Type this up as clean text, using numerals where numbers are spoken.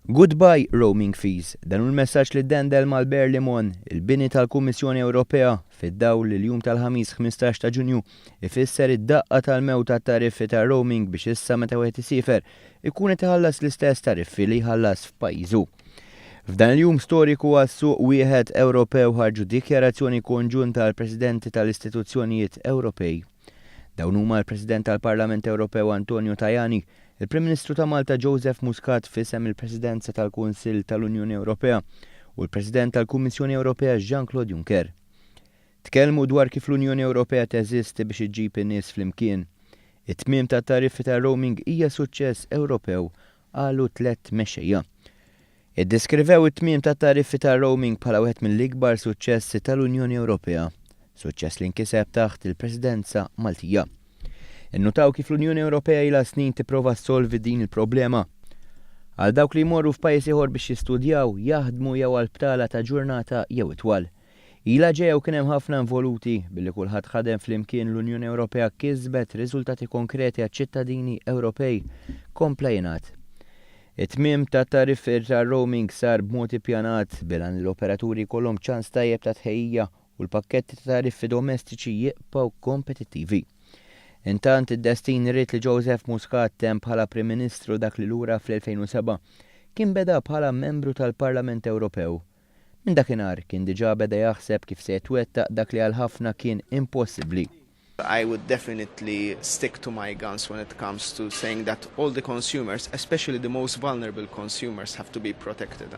Goodbye roaming fees. Dan hu l-messaġġ li ddendel mal-Berlimon, il-bini tal-Kummissjoni Ewropea, fid-dawl li l-jum tal-Ħamis 15 ta' Ġunju ifisser id-daqqa tal-mewt tat-tariffi tar-roaming biex issa meta wieħed isiefer ikun qed iħallas l-istess tariffi li jħallas f'pajjiżu. F'dan il-jum storiku għas-suq wieħed Ewropew ħarġu dikjarazzjoni konġunta l-Presidenti tal-istituzzjonijiet Ewropej. Dawn huma l-President tal-Parlament Ewropew Antonio Tajani, il-Prim Ministru ta' Malta Joseph Muscat f'isem il-Presidenza tal-Kunsill tal-Unjoni Ewropea u l-President tal-Kummissjoni Ewropea Jean-Claude Juncker. Tkellmu dwar kif l-Unjoni Ewropea teżisti biex iġġib in-nies flimkien. It-tmiem tat-tariffi tar-roaming hija suċċess Ewropew, qalu t-tlett mexxejja. Iddeskrivew it-tmiem tat-tariffi tar-roaming bħala wieħed mill-ikbar suċċessi tal-Unjoni Ewropea, suċċess li nkiseb taħt il-Presidenza Maltija. Innutaw kif l-Unjoni Ewropea ilha snin tipprova ssolvi din il-problema. Għal dawk li jmorru f'pajjiż ieħor biex jistudjaw, jaħdmu jew għal btala ta' ġurnata jew itwal. Ilha ġejja u kien hemm ħafna involuti, billi kulħadd ħadem flimkien l-Unjoni Ewropea kisbet riżultati konkreti għaċ-ċittadini Ewropej, kompla jingħad. It-tmiem tat-tariffi tar-roaming sar b'mod ippjanat bil-għan li l-operaturi jkollhom ċans tajjeb ta' tħejjija u l-pakketti ta' tariffi domestiċi jibqgħu kompetittivi. Intant, id-destin ried li Joseph Muscat temm bħala Prim Ministru dak li lura fl-2007 kien beda bħala membru tal-Parlament Ewropew. Minn dakinhar kien diġà beda jaħseb kif se jitwettaq dak li għal ħafna kien impossibbli. I would definitely stick to my guns when it comes to saying that all the consumers, especially the most vulnerable consumers, have to be protected.